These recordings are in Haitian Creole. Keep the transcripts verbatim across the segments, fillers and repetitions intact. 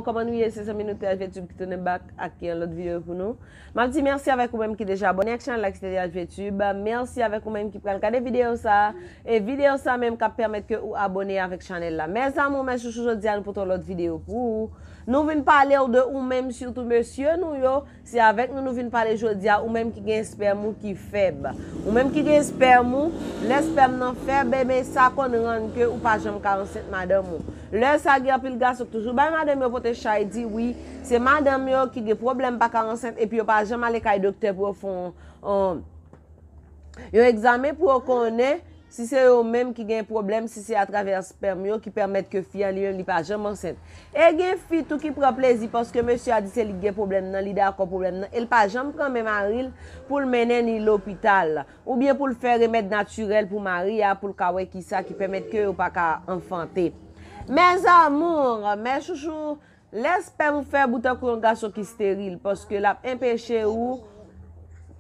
Kòman nou ye? Se zanmi nou T H V Tube ki tounen back ak yon lòt videyo pou nou. M ap di mèsi avèk ou menm ki deja abòne ak chanèl la ki se T H V Tube. Mèsi avèk ou menm ki pral gade videyo sa. E videyo sa menm k ap pèmèt ke ou abòne avèk chanèl la. Mes amours, mes chouchous, jodi a nou pote yon lòt videyo pou ou. Nou vin pale w de ou menm, sitou mesye nou yo. Se avèk nou nou vin pale jodi a, ou menm ki gen espèm ou ki fèb. Ou menm ki gen espèm ou, lè espèm nan fèb, ebyen sa konn rann ke ou pa janm ka ansent madanm ou. Lè sa gen anpil gason k toujou bay madanm yo pote chay, di wi, se madanm yo ki gen pwoblèm pa ka ansent epi yo pa janm ale kay doktè pou yo fè yon, yon, yon egzamen pou yo konnen si se yo menm ki gen pwoblèm, si se atravè espèm yo ki pèmèt ke fi a li menm li pa janm ansent. E gen fi tou ki pran plezi paske mesye a di se li ki gen pwoblèm nan, li dakò pwoblèm nan, e l pa janm pran men mari l pou l mennen ni lopital, oubyen pou l fè remèd natirèl pou mari a, pou l ka wè kisa ki pèmèt ke yo pa ka anfante. Mes amours, mes chouchous, lè espèm ou fèb ou tankou yon gason ki steril, paske l ap enpeche ou,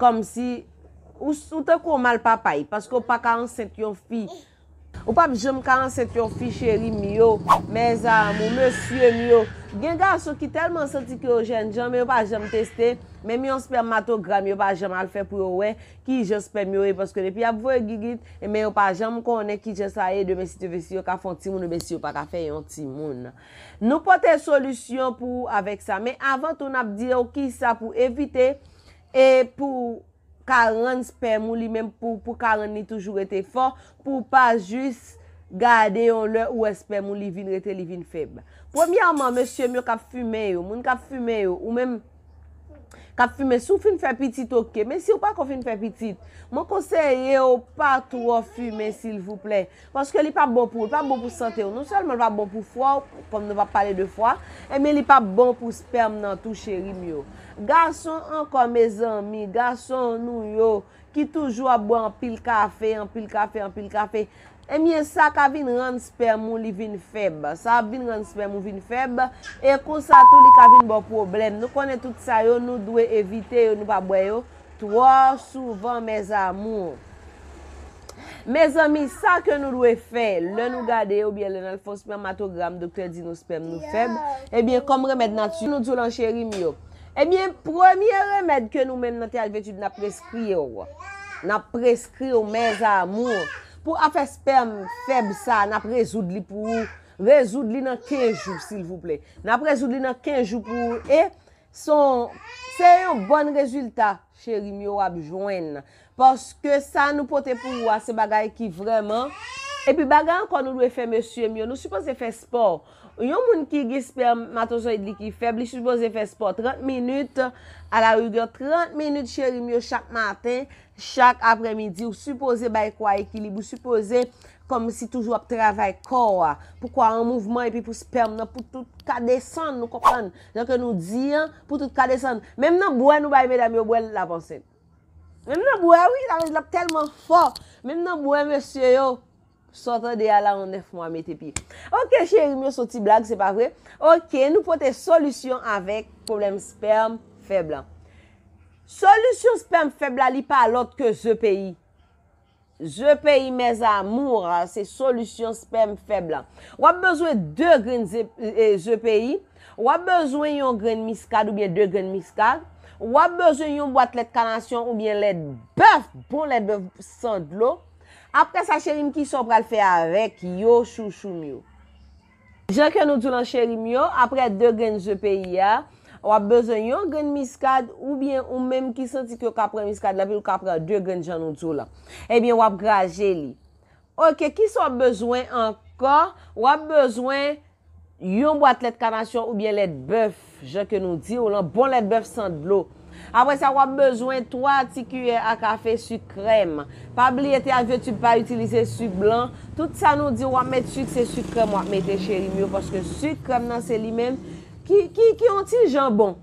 kòmsi ou, ou tankou yon malpapay, paske w pa ka ansent yon fi. Ou p ap janm ka ansent yon fi, cheri m yo, mes amours, mesye m yo. Gen gason ki tèlman santi ke yo jènjan, men yo pa janm teste, menm yon espèmatogram yo pa janm al fè pou yo wè kijan espèm yo ye, paske depi y ap voye gigit, ebyen yo pa janm konnen kijan sa ye, demen si Dye vle, si yo ka fè yon timoun, oubyen si yo pa ka fè yon timoun. Nou pote solisyon pou ou avèk sa, men avan tou, n ap di w kisa pou evite e pou ka rann espèm ou li menm, pou, pou ka rann li toujou rete fò, pou pa jis gade yon lè ou espèm ou li vin rete, li vin fèb. Premyèman, mesye m yo k ap fimen yo, moun k ap fimen yo, ou menm k ap fimen, si w fin fè pitit, oke, men si w pako fin fè pitit, mwen konseye w pa twò fimen, silvouplè. Paske li p ap bon pou ou, li p ap bon pou sante w. Non sèlman li p ap bon pou fwa w, kòm nou p ap pale de fwa, ebyen li p ap bon pou espèm nan tou, cheri m yo. Gason ankò, mezanmi, gason nou yo ki toujou ap bwè anpil kafe, anpil kafe, anpil kafe. Ebyen sa ka vin rann espèm ou li vin fèb. Sa ap vin rann espèm ou vin fèb. E konsa tou li ka vin ba w pwoblèm. Nou konnen tout sa yo, nou dwe evite yo, nou pa bwè yo twò souvan, mes amours. Mezanmi, sa ke nou dwe fè lè nou gade oubyen lè n al fè yon espèmatogram, doktè di nou espèm nou fèb, ebyen kòm remèd nati, nou di w lan, cheri m yo. Ebyen premye remèd ke nou menm nan T H V Tube n ap preskri w, n ap preskri w, mes amours, pou afè espèm fèb sa, n ap rezoud li pou ou. Rezoud li nan kenz jou, silvouplè. N ap rezoud li nan kenz jou pou ou. E Se yon, se yon bòn rezilta, cheri m yo, w ap jwenn. Paske sa nou pote pou ou a, se bagay ki vrèman. Epi bagay ankò nou dwe fè, mesye m yo, nou sipoze fè spò. Yon moun ki gen espèmatozoyid li ki fèb, li sipoze fè spò trant minit, alarigè trant minit, cheri m yo, chak maten, chak aprèmidi, ou sipoze bay kò a ekilib, ou sipoze kòmsi toujou ap travay kò a, pou kò a an mouvman epi pou espèm nan, pou tout ka desann, nou konprann? Jan ke nou di an, pou tout ka desann. Menm nan bwè nou bay medam yo bwè l, l ap ansent. Menm nan bwè, wi, l ap, l ap tèlman fò. Menm nan bwè, mesye yo, sa w tande a la, an nèf mwa mete pye. Oke, cheri m yo, se yon ti blag, se pa vre. Oke, nou pote solisyon avèk pwoblèm espèm fèb la. Solisyon espèm fèb la, li pa lòt ke ze peyi. Ze peyi, mes amours, se solisyon espèm fèb la. W ap bezwen de grenn ze, e, ze peyi. W ap bezwen yon grenn miskad oubyen de grenn miskad. W ap bezwen yon bwat lèt kanasyon oubyen lèt bèf, bon lèt bèf san dlo. Apre sa, cheri m, kisa w pral fè avèk yo, chouchou m yo? Jan ke nou di w lan, cheri m yo, apre de grenn ze peyi a, w ap bezwen yon grenn miskad, oubyen ou menm ki santi ke w ka pran miskad la, epi w ka pran de grenn jan nou di w lan. Ebyen, w ap graje li. Oke, kisa w ap bezwen ankò? W ap bezwen yon bwat lèt kanasyon oubyen lèt bèf, jan ke nou di w lan, bon lèt bèf san dlo. Apre sa, w ap bezwen twa ti kiyè a kafe sik krèm. Pa bliye, T H V Tube pa itilize sik blan. Tout sa nou di w ap met sik, se sik krèm w ap mete, cheri m yo, paske sik krèm nan se li menm ki, ki, ki yon ti jan bon.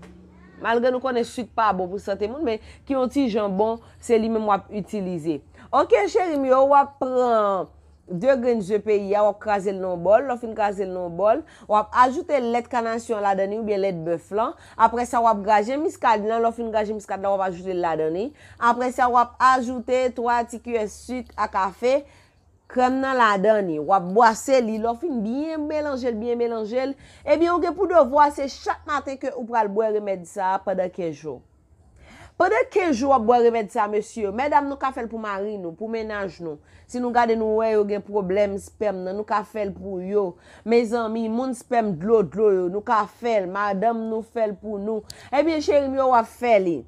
Malgre nou konnen sik pa bon pou sante moun, men ki yon ti jan bon, se li menm w ap itilize. Oke, cheri m yo, w ap pran de grenn ze peyi a, w ap kraze l nan yon bòl. Lè w fin kraze l nan yon bòl, w ap ajoute lèt kanasyon ladan li oubyen lèt bèf lan. Apre sa, w ap graje miskad lan. Lè w fin graje miskad lan, w ap ajoute l ladan li. Apre sa, w ap ajoute twa ti kiyè sik a kafe. krèm nan ladan li, w ap bwase li, lè w fin byen melanje l, byen melanje l, ebyen, ou gen pou devwa, se chak maten ke ou pral bwè remèd sa a pandan kenz jou. Pandan kenz jou w ap bwè remèd sa a, mesye, medam, nou ka fè l pou mari nou, pou mennaj nou. Si nou gade, nou wè yo gen pwoblèm spèm nan, nou ka fè l pou yo. Mezanmi, moun spèm dlo dlo yo, nou ka fè l. Madanm nou fè l pou nou. Ebyen, cheri m yo, w ap fè li.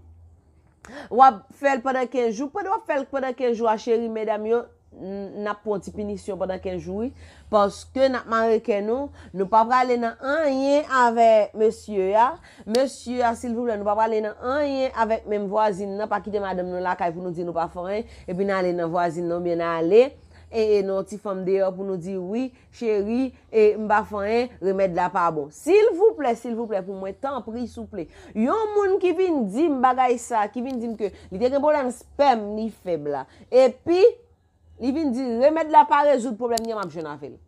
W ap fè l pandan kenz jou. Pandan w ap fè l pandan kenz jou a, cheri, medam yo, n-, n ap pran yon ti pinisyon pandan kenz jou, wi. Paske n ap mare kè nou, nou pa prale nan anyen avè mesye a. Mesye a, silvouplè, nou pa prale nan anyen avèk menm vwazin nan. Pa kite madanm nou lakay pou nou di nou pa fè anyen, epi n ale nan vwazin nan, oubyen n ale, e, e, nan yon ti fanm deyò pou nou di, wi, cheri, e, m pa fè anyen, remèd la pa bon. Silvouplè, silvouplè, pou mwen, tanpri, souple. Yon moun ki vin di m bagay sa, ki vin di m ke li te gen pwoblèm spèm, li fèb la. Epi, li vin di, remèd la pa rezoud pwoblèm li an, m ap jwenn avè l.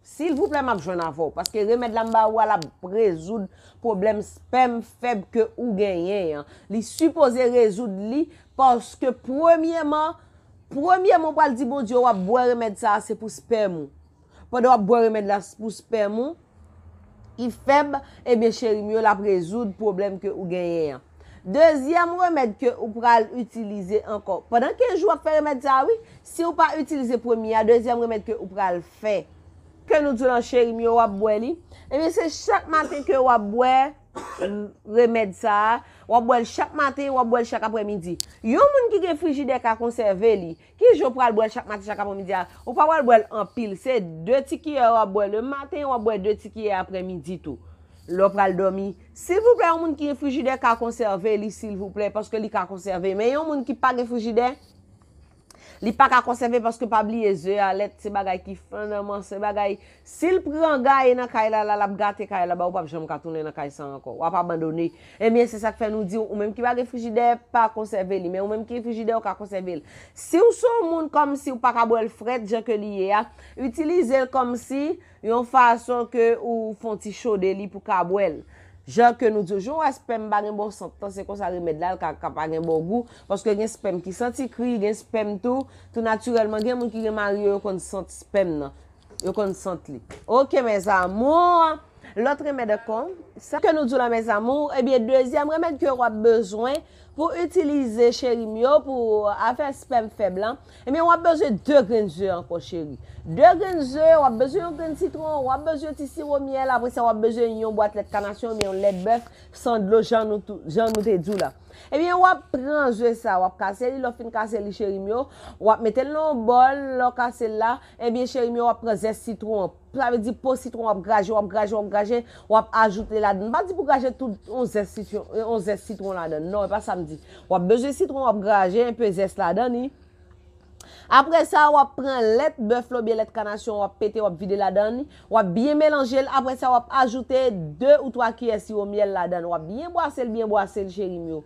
Silvouplè, m ap jwenn avè w, paske remèd la m ba ou a, l ap rezoud pwoblèm spèm fèb ke ou genyen an. Li sipoze rezoud li, paske premyèman, premyèman, ou pral di Bondye w ap bwè remèd sa a, se pou spèm ou. Pandan w ap bwè remèd la pou spèm ou, li fèb, ebyen, cheri m yo, l ap rezoud pwoblèm ke ou genyen an. Dezyèm remèd ke ou pral itilize ankò. Pandan kenz jou w ap fè remèd sa a, wi, si w pa itilize premye a, dezyèm remèd ke ou pral fè, ke nou di w lan, cheri m yo, w ap bwè li, ebyen, se chak maten ke w ap bwè, mm, remèd sa a, w ap bwè l chak maten, w ap bwè l chak aprèmidi. Yon moun ki gen frijidè ka konsève li. Ki jan w pral bwè l chak maten, chak aprèmidi a? Ou pa pral bwè l anpil. Se de ti kiyè w ap bwè le maten, w ap bwè de ti kiyè aprèmidi tou. Lè w pral dòmi. Silvouplè, yon moun ki gen frijidè ka konsève li, silvouplè, paske li ka konsève. Men yon moun ki pa gen frijidè, li pa ka konsève paske pa bliye ze a, lèt se bagay ki flanman, se bagay Si l pran gaye nan kay la, la, l ap gate kay la ba ou, w p ap janm ka tounen nan kay sa ankò. W ap abandone. Ebyen, se sa k fè nou di w, ou menm ki pa gen frijidè, pa konsève li. Men ou menm ki gen frijidè, ou ka konsève l. Si w se yon moun kòmsi w pa ka bwè l frèt, jan ke li ye a, itilize l kòmsi yon fason ke ou fè yon ti chode li pou ka bwè l. Jan ke nou di w, jan w wè spèm pa gen bon sant lan, se konsa remèd la, l ka, ka pa gen bon gou. Paske gen spèm ki santi kri, gen spèm tou, tou natirèlman, gen moun ki gen mari yo, yo konn sant spèm nan. Yo konn sant li. Ok, mes amours. Lòt remèd ankò, sa ke nou di w la, mes amours, ebyen, dezyèm remèd ke w ap bezwen pou itilize, cheri m yo, pou afè spèm fèb lan, ebyen, w ap bezwen de grenn ze ankò, cheri. De grenn ze, w ap bezwen yon grenn sitwon, w ap bezwen yon ti siwo myèl, apre sa, w ap bezwen yon bwat lèt kanasyon oubyen yon lèt bèf san dlo, jan nou tou, jan nou te di w la. Ebyen, w ap pran ze sa, w ap kase li, lè w fin kase li, cheri m yo, w ap mete l nan yon bòl, lè w kase l la, ebyen, cheri m yo, w ap pran zès sitwon an. Sa vle di po sitwon, w ap graje, w ap graje, w ap graje, w ap ajoute ladann. M pa di pou graje tout yon zès sitwon, yon zès sitwon ladann. Non, e pa sa m di. W ap bezwen sitwon, w ap graje enpe zès ladann li. Apre sa, w ap pran lèt bèf la oubyen lèt kanasyon, w ap pete, w ap vide ladann li, w ap byen melanje l. Apre sa, w ap ajoute de ou twa kiyè siwo myèl ladann. W ap byen bwase l, byen bwase l, cheri m yo.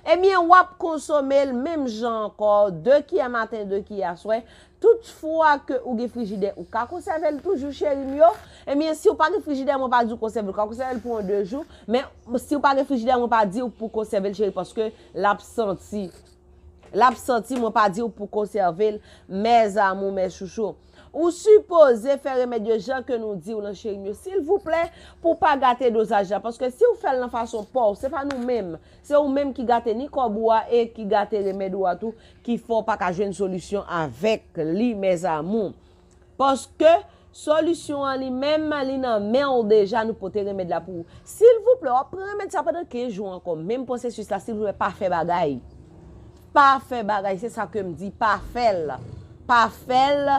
Ebyen, w ap konsome l menm jan ankò, de kiyè maten, de kiyè aswè. Tout fwa ke ou gen frijidè, ou ka konsève l toujou, cheri m yo. Ebyen, si w pa gen frijidè, mwen pa di w konsève l. Ou ka konsève l pou yon de jou. Men, si w pa gen frijidè, mwen pa di w pou konsève l, cheri, paske l ap santi. L ap santi, mwen pa di w pou konsève l, mes amours, mes chouchous. Ou sipoze fè remèd yo jan ke nou di w lan, cheri m yo, silvouplè, pou w pa gate dozaj la. Paske si w fè l nan fason pa w, se pa nou menm. Se ou menm ki gate ni kòb ou a e ki gate remèd ou a tou, ki fè w pa ka jwenn solisyon avèk li, mes amours. Paske solisyon an li menm, li nan men w deja, nou pote remèd la pou ou. Silvouplè, w ap pran remèd sa pandan kenz jou ankò. Menm pwosesis la, silvouplè, pa fè bagay. Pa fè bagay, se sa ke m di, pa fè l. Pa fè l,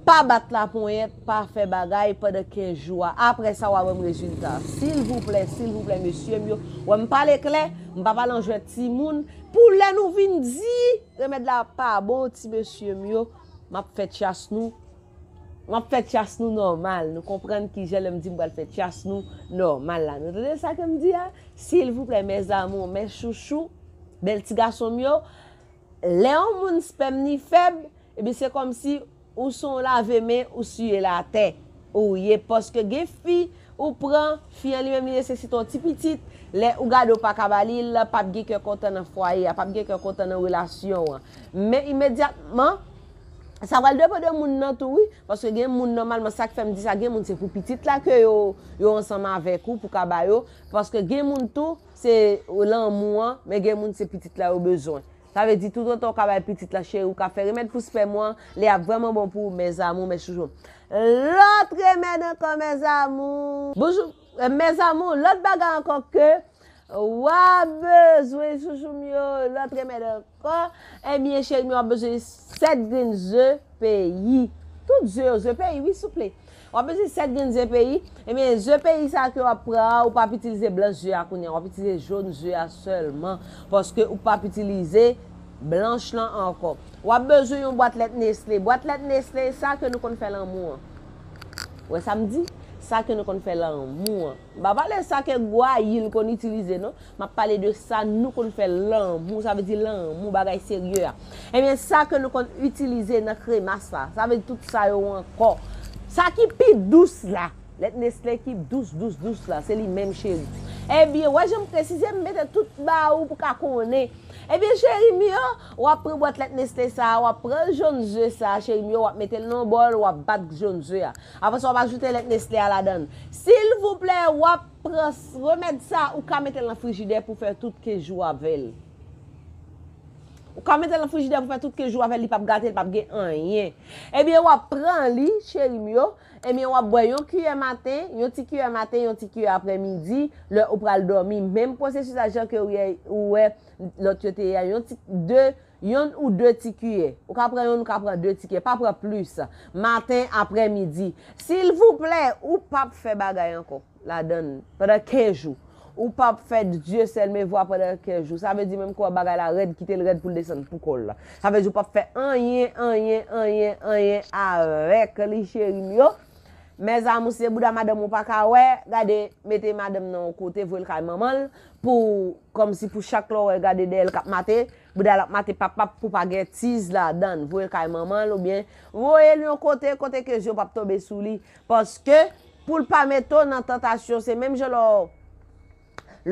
pa bat laponyèt, pa fè bagay pandan kenz jou a. Apre sa, w a wè m rezilta. Silvouplè, silvouplè, mesye m yo. Wè m pale klè, m pa pale an jwèt timoun. Pou lè nou vin di, remèd la pa bon, ti mesye m yo. M ap fè tchas nou. M ap fè tchas nou nòmal. Nou konprann kijan lè m di m pral fè tchas nou nòmal la. Nou tande sa ke m di a? Silvouplè, mes amours, mes chouchous, bèl ti gason m yo, lè yon moun spèm ni fèb, ebyen se kòmsi ou se yon lave men, ou siye l atè. Ou ye, paske gen fi, ou pran, fi an li menm li nesesite yon ti pitit, lè ou gade ou pa ka ba li, l p ap gen kè kontan nan fwaye a, p ap gen kè kontan nan relasyon an. Men imedyatman, Sa pral depann de moun nan tou, wi. Paske gen moun, nòmalman, sa k fè m di sa, gen moun se pou pitit la ke yo, yo ansanm avèk ou, pou ka ba yo. Paske gen moun tou, se lanmou an, men gen moun se pitit la yo bezwen. Sa vle di, toutotan w ka bay pitit la cheri, ou ka fè remèd pou spèm ou an, li ap vrèman bon pou ou, mes amours, mes chouchous. Lòt remèd ankò, mes amours. Bonjou, eh, mes amours, lòt bagay ankò ke w ap bezwen, chouchou m yo, lòt remèd ankò. Ebyen, cheri m yo, w ap bezwen sèt grenn ze peyi. Tout ze yo, ze peyi, wi, souple. W ap bezwen sèt grenn ze peyi. Ebyen, ze peyi sa ke w ap pran an, ou p ap itilize blanch ze a kounye a, w ap itilize jòn ze a sèlman. Paske ou p ap itilize blanch lan ankò. W ap bezwen yon bwat lèt Nestlé. Bwat lèt Nestlé, sa ke nou konn fè lanmou an. Ou wè sa m di? Sa ke nou konn fè lanmou an. M pa pale sa ke Gwayil konn itilize, non. M ap pale de sa nou konn fè lanmou, sa vle di lanmou, bagay serye a. Ebyen, sa ke nou konn itilize nan kremas la, sa vle di tout sa yo ankò. Sa ki pi dous la, lèt Nestlé ki dous, dous, dous la, se li menm, cheri. Ebyen, wè jan m presize, m mete tout ba ou pou ka konnen. Ebyen, cheri m yo, w ap pran bwat lèt Nestlé sa a, w ap pran jòn ze sa a, cheri m yo, w ap mete l nan yon bòl, w ap bat jòn ze a. Apre sa, w ap ajoute lèt Nestlé a ladan l. Silvouplè, w ap pran s-, remèd sa a, ou ka mete l nan frijidè pou fè tout kenz jou avè l. Ou ka mete l nan frijidè pou fè tout kenz jou avè l, li p ap gate, li p ap gen anyen. Ebyen, w ap pran li, cheri m yo. Ebyen, w ap bwè yon kiyè maten, yon ti kiyè maten, yon ti kiyè aprèmidi, lè ou pral dòmi. Menm pwosesis la, jan ke ou ye, ou wè lòt yo te ye a, yon ti, de, yonn ou de ti kiyè. Ou ka pran yonn, ou ka pran de ti kiyè. Pa pran plis. Maten, aprèmidi. Silvouplè, ou p ap fè bagay ankò ladan l pandan kenz jou. Ou p ap fè Dieu seul me voit pandan kenz jou. Sa vle di menm ke w wè bagay la rèd, kite l rèd pou l desann pou kò l la. Sa vle di ou p ap fè anyen, anyen, anyen, anyen avèk li, cheri m yo. Mes amours, si se bouda madanm ou pa ka wè, gade, mete madanm nan yon kote, voye l kay manman l, pou, kòmsi pou chak lè w wè, gade dèyè l k ap mate, bouda l ap mate pap pap pou pa gen tiz ladan l. Voye l kay manman l oubyen voye l yon kote, kote ke je w p ap tonbe sou li. Paske, pou l pa mete w nan tantasyon, se menm jan lè w,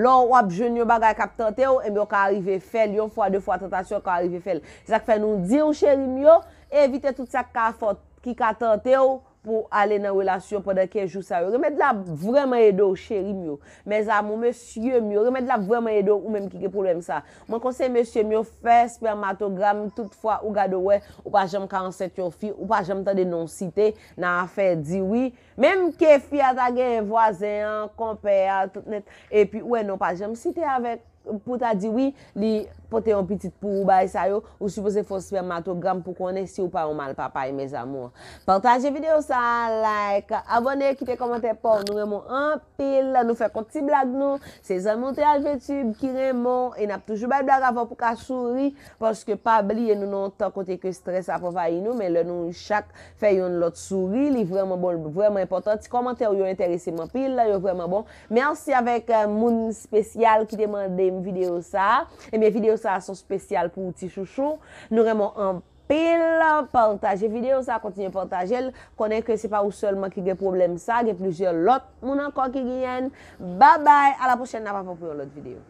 lè w ap jwenn yon bagay k ap tante w, ebyen, w ka rive fè l yon fwa, de fwa, tantasyon ka rive fè l. Se sa k fè nou di w, cheri m yo, evite tout sa k ka fè w, ki ka tante w, pou ale nan relasyon pandan kenz jou sa yo. Remèd la ap vrèman ede w, cheri m yo. Mes amours, mesye m yo, remèd la ap vrèman ede w, ou menm ki gen pwoblèm sa. Mwen konseye mesye m yo fè espèmatogram, tout fwa ou gade w wè, ou pa janm ka ansent yon fi, ou pa janm tande non site nan afè di wi. Menm ke fi a ta genyen vwazen an, konpè a, tout nèt, epi ou wè non pa janm site avèk pou ta di wi, li pote yon pitit pou ou, bagay sa yo, ou sipoze fè yon espèmatogram pou konnen si ou pa yon mal papa, mes amours. Pataje videyo sa a, like, abòne, kite kòmantè pa w, nou renmen w anpil, nou fè kont ti blag nou, se zanmi w T H V Tube ki renmen w, e n ap toujou bay blag avè w pou ka souri, paske pa bliye nou nan yon tan kote ke strès ap anvayi nou, men lè nou chak fè yonn lòt souri, li vrèman bon, vrèman enpòtan, ti kòmantè w yo enterese m anpil, yo vrèman bon. Mèsi avèk, eh, moun espesyal ki te mande m videyo sa a. Ebyen, videyo sa a se yon espesyal pou ou, ti chouchou. Nou renmen w anpil. Pataje videyo sa a, kontinye pataje l. Konnen ke se pa ou sèlman ki gen pwoblèm sa a, gen plizyè lòt moun ankò ki genyen l. Babay, a la pwochèn, n ap avè w pou yon lòt videyo.